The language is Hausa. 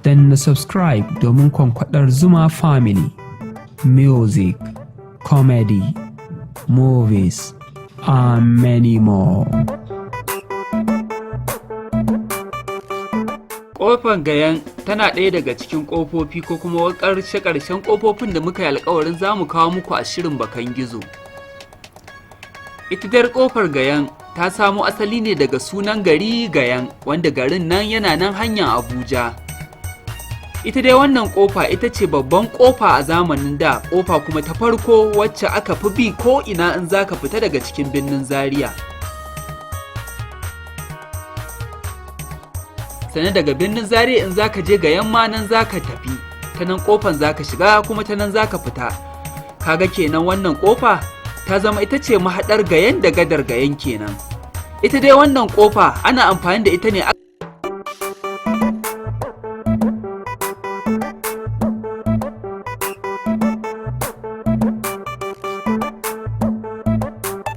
Danna subscribe domin kwankwadar Zuma Family. Music, comedy, movies, and many more. Ƙofar Gayan tana ɗaya daga cikin ƙofofi ko kuma ƙarshe-ƙarshen ƙofofin da muka yi alƙawarin za mu kawo muku a shirin Bakan Gizo. Ita dai ƙofar Gayan ta samo asali ne daga sunan gari Gayan, wanda garin nan yana nan hanyar Abuja. Ita dai wannan ƙofa ita ce babban ƙofa a zamanin da, ƙofa kuma ta farko wacce aka fi bi ko ina in za ka fita daga cikin birnin Zaria. Sannan daga birnin Zaria in zaka je ga yamma, nan zaka tafi, ta nan kofan zaka shiga kuma ta nan zaka fita. Kaga kenan wannan kofa ta zama ita ce mahaɗar Gayan da gadar Gayan kenan. Ita dai wannan kofa ana amfani da ita ne.